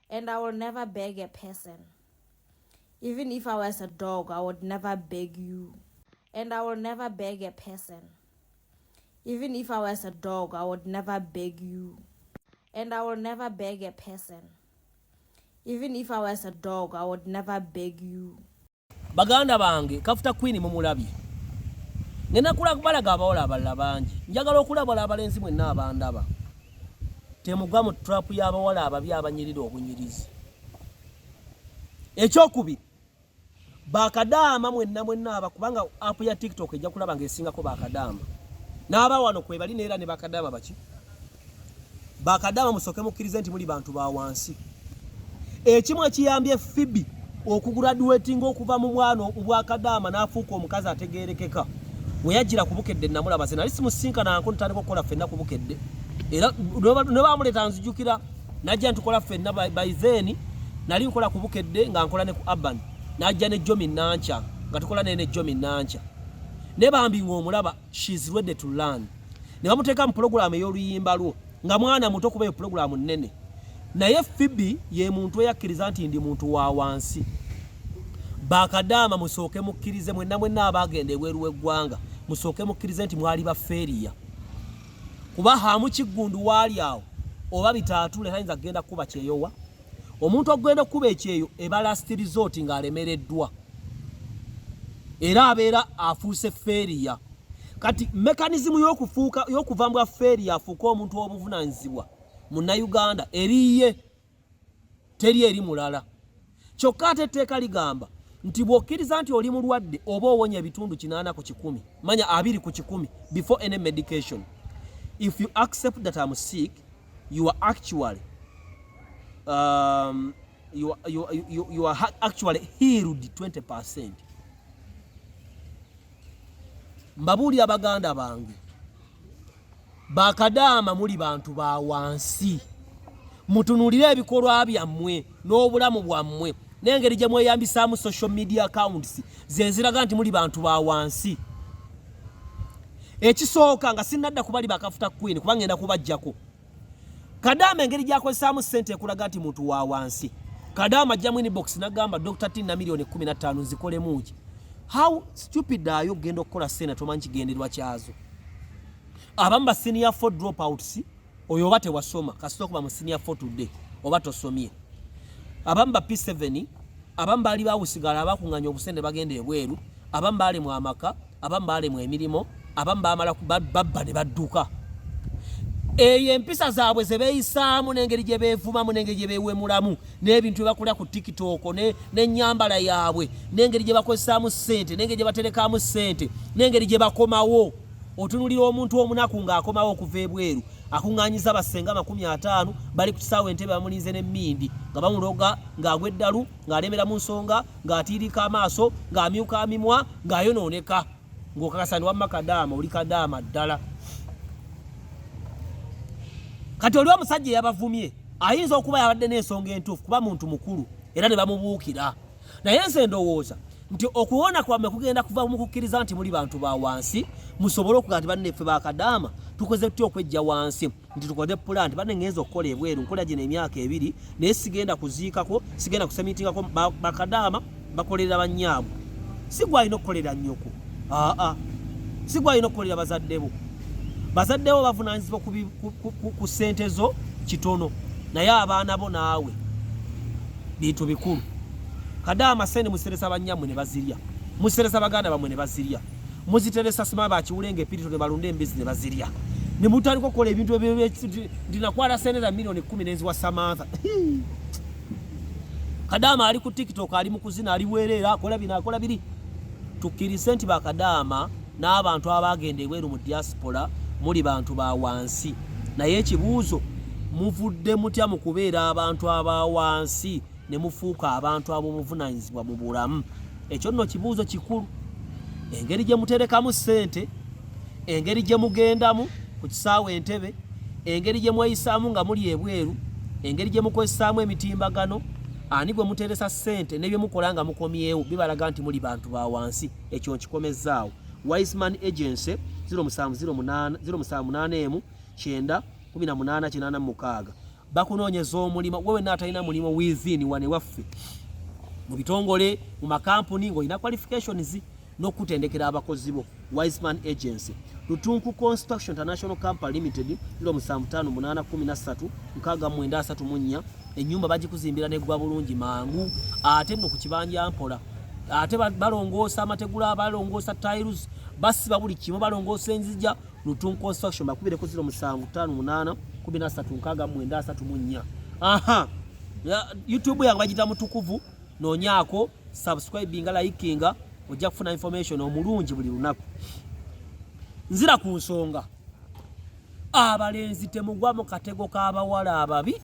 And I will never beg a person. Even if I was a dog, I would never beg you. And I will never beg a person. Even if I was a dog, I would never beg you. And I will never beg a person. Even if I was a dog, I would never beg you. Baganda bange, Kafuta Queen mumulabye. Ngenda kulabalaga abawala abalala bangi. Njagala okulabala abalenzi mwenna abandaba. Temugwa mu trap y'abawala ababi abanyirira obunyirizi. Ekyokubiri, bakadaama mwenna mwenna aba kubanga app ya TikTok ejja kulaba ng'esingako bakadaama. N'aba wano kwe bali neera ne bakadaama baki? Bakadaama musooke mukkirize nti muli bantu ba wansi. Ekimu ekiyambye Phoebe okugraduatinga okuva mu mwana obwakadaama n'afuuka omukazi ategeerekeka we yajjira ku Bukedde namulaba ze nali simusinkananko ntandika okukola ffenna ku Bukedde era ne bamuleeta nzijukira najja ntukola ffenna. By then nali nkola ku Bukedde nga nkola ne ku Urban, najja ne Jomi Nanca nga tukola naye ne Jomi Nanca ne bambi ng'omulaba she's ready to learn, ne bamuteeka mu pulogulaamu ey'oluyimba lwo nga mwana muto kuba eyo pulogulaamu nnene. Naye Phoebe ye muntu eyakkiriza nti ndi muntu wa wansi. Bakadaama musooke mukkirize, mwenna mwenna abaagenda ebweru w'eggwanga musooke mukkirize nti mwali ba failure, kuba hamu Kiggundu waali awo oba bitaatule tayinza kugenda kukuba kyeyowa. Omuntu okugenda okukuba ekyeyo eba last resort ng'alemereddwa era abeera afuuse failure. Kati mechanism y'okufuuka y'okuva mbwa failure afuuke omuntu w'obuvunaanyizibwa Munnayuganda eriye teri eri mulala. Kyokka ate etteeka ligamba nti bw'okkiriza nti oli mulwadde oba owonya ebitundu 80%, manya 20% before any medication. If you accept that I'm sick, you are actually you are actually healed 20%. Mbabuulira baganda bange, bakadaama muli bantu ba wansi. Mutunulire ebikolwa byammwe n'obulamu bwammwe n'engeri gye mweyambisaamu social media accounts ze ziraga nti muli bantu ba wansi. Ekisooka nga sinnadda kubali bakafuta Queen kuba ngenda kubajjako, kadaama engeri gy'akozesaamu ssente ekulaga nti muntu wa wansi. Kadaama ajja mu inbox n'agamba, "Dr T, na miliyoni 15 nzikolemu ki?" How stupid are you? Ogenda okukola ssente tomanyi kigendererwa kyazo. Abamu ba senior 4 dropouts, oyo oba tewasoma kasita okuba mu senior 4 today oba tosomye. Abamu ba P7, abamu baali bawusigala abakuŋŋanya obusente bagenda ebweru, abamu baalemwa amaka, abamu baalemwa emirimu, abamu bamala babba ne badduka. Eyo empisa zaabwe ze beeyisaamu n'engeri gye beevumamu n'engeri gye beewemulamu n'ebintu bye bakolera ku TikTok n'ennyambala yaabwe n'engeri gye bakozesaamu ssente n'engeri gye baterekamu ssente n'engeri gye bakomawo. Otunulira omuntu omunaku ng'akomawo okuva ebweru akuŋŋaanyiza basenga 50 bali ku kisaawe Entebe bamulinze n'emmindi nga bamuloga ng'agwa eddalu, ng'alemera mu nsonga, ng'atiirika amaaso, ng'amyuka amimwa, ng'ayonooneka, ng'okakasa ndi wamma kadaama oli kadaama ddala. Kati oli omusajja eyabavumye ayinza okuba yabadde n'ensonga entuufu kuba muntu mukulu era ne bamubuukira, naye nze ndowooza nti okuwona kwammwe kugenda kuva mu kukkiriza nti muli bantu ba wansi, musobole okugaa nti banneffe bakadaama tukoze tutya okwejja wansi, nti tukoze pula nti banne ngenza okukola ebweru, nkola gino emyaka 2 naye sigenda kuziikako, sigenda kusemitingako. Bakadaama bakolerera bannyaabwe, si gwalina okukolera nnyoko, aa si gwalina okukolera bazadde bo. Bazadde bo bavunaanyizibwa ku ssente zo kitono, naye abaana bo naawe bintu bikulu. Kadaama sente museresa bannyammwe ne bazirya, museresa baganda bammwe ne bazirya, muziteresa sima bakiwulenga epirito ne balunda embizi ne bazirya, ne mutandika okukola ebintu ebyo nti nakwala sente za miliyoni 10 nenziwa Samantha. Kadaama ali ku TikTok, ali mu kuzina, ali bwereera, akola bino, akola biri. Tukkirize nti bakadaama n'abantu abagenda ebweru mu diaspora muli bantu ba wansi, naye ekibuuzo, muvudde mutya mu kubeera abantu aba wansi ne mufuuka abantu ab'obuvunanyizibwa mu bulamu? Ekyo nno kibuuzo kikulu. Engeri gye muterekamu ssente, engeri gye mugendamu ku kisaawe Entebe, engeri gye mweyisaamu nga muli ebweru, engeri gye mukozesaamu emitimbagano, ani gwe muteresa ssente ne bye mukola nga mukomyewo bibalaga nti muli bantu ba wansi. Ekyo nkikomezzaawo. Wiseman Agency, 0708 078 9 18 86. Bakunoonyeza omulimu. Gwe wenna atalina mulimu within wano ewaffe mu bitongole, mu makampuni, ng'olina qualifications n'okutendekera abakozi bo, Wiseman Agency, Lutunku Construction International Company Limited, 0758 13 6934. Ennyumba bagikuzimbira neggwa bulungi mangu, ate nno ku kibanja mpola. Ate balongoosa amategula, balongoosa tiles, basiba buli kimu, balongoosa enzija. Lutunku Construction, bakubireko 0758 13 69 34. Aha, YouTube yange bagita Mutukuvu, noonyaako, subscribinga, likinga, ojja kufuna information omulungi buli lunaku. Nzira ku nsonga, abalenzi temugwa mu katego k'abawala ababi.